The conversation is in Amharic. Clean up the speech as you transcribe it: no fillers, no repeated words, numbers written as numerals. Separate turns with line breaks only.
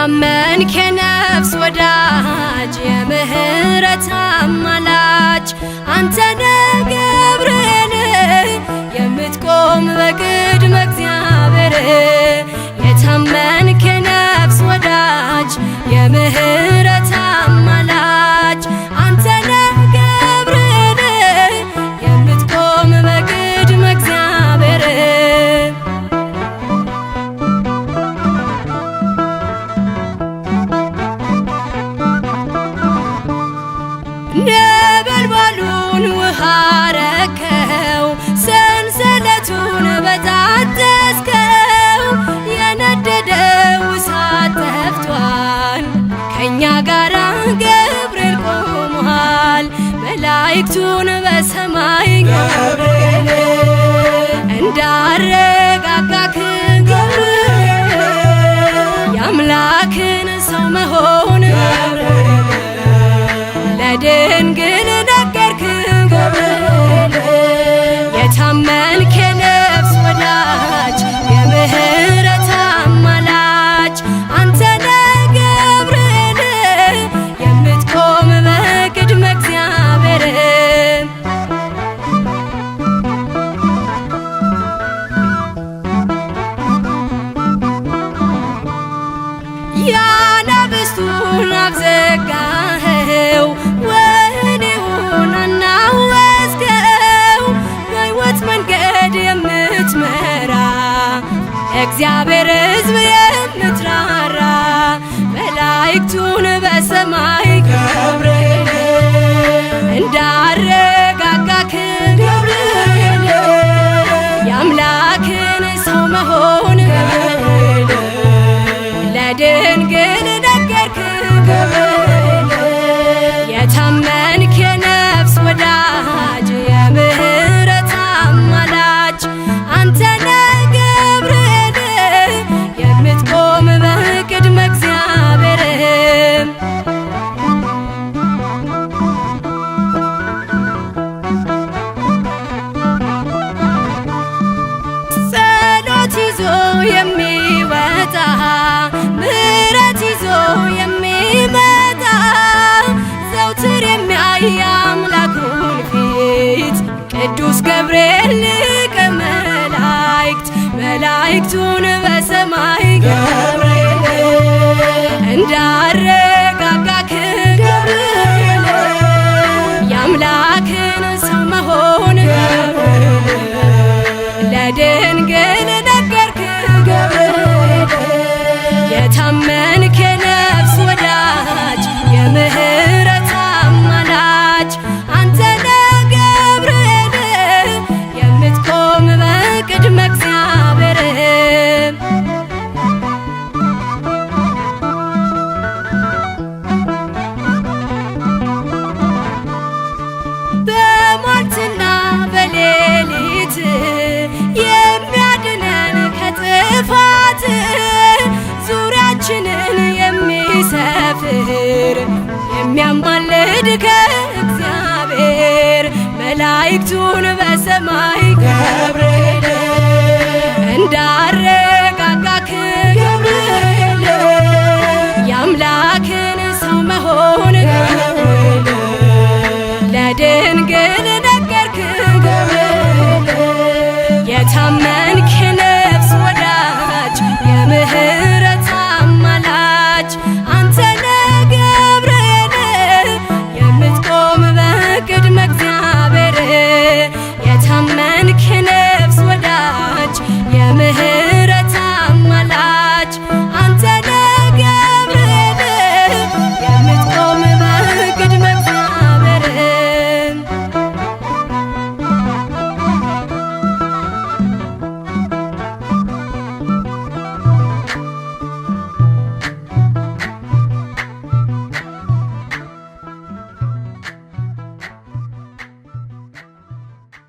የታመንክ የነፍስ ወዳጅ የምህረት አማላጅ አንተ ነህ ገብርኤል የምትቆም በቅድመ እግዚአብሔር። የታመንክ የነፍስ ወዳጅ የምህረት አማላጅ አንተ ነህ ገብርኤል የምትቆም በቅድመ እግዚአብሔር። ነበልባሉን ውሃ ረከው፣ ሰንሰለቱን በጣጠስከው፣ የነደደው እሳት ጠፍቷል፣ ከእኛ ጋራ ገብርኤል ቆሟል። መላእክቱን በሰማይ
ገብርኤል
እንዳረጋጋክ
ገብርኤል
የአምላክን ሰው መሆን
ገብርኤል
ለድንግል ነገርክ።
ገብርኤል
የታመንክ የነፍስ ወዳጅ የምህረት አማላጅ አንተ ነህ ገብርኤል የምትቆም በቅድመ እግዚአብሔር። የአናብስቱን አፍ ዘጋኸው፣ ወህኒውን አናወጽከው፣ በሕይወት መንገድ የምትመራ እግዚአብሔር ሕዝብ የምትራራ መላእክቱን በሰማይ
ገብርኤል
እንዳረጋጋክ
ገብርኤል
የአምላክን ሰው መሆን
ገብርኤል
ለድንግል ነገርክ።
ገብርኤል
የታመንክ የነፍስ ወዳጅ የምህረት አማላጅ አንተ ነህ ገብርኤል የምትቆም በቅድመ እግዚአብሔር። ጸሎት ይዞ የሚወጣ፣ ምሕረት ይዞ የሚመጣ፣ ዘውትር የሚያይ አምላኩን ፊት ቅዱስ ገብርኤል ሊቀ መላእክት መላእክቱን በሰማይ
ገብርኤል
እንዳረጋጋክ
ገብርኤል
የአምላክን ሰው መሆን
ገብርኤል
ለድንግል ነገርክ።
ገብርኤል
የታመንክ የነፍስ ወዳጅ የምህረት አማላጅ አንተ ነህ ገብርኤል የምትቆም በቅድመ እግዚአብሔር። በሟርትና በሌሊት የሚያድነን ከጥፋት፣ ዙሪያችንን የሚሰፍር የሚያማልድ ከእግዚአብሔር መላእክቱን በሰማይ
ገብርኤል
እንዳረ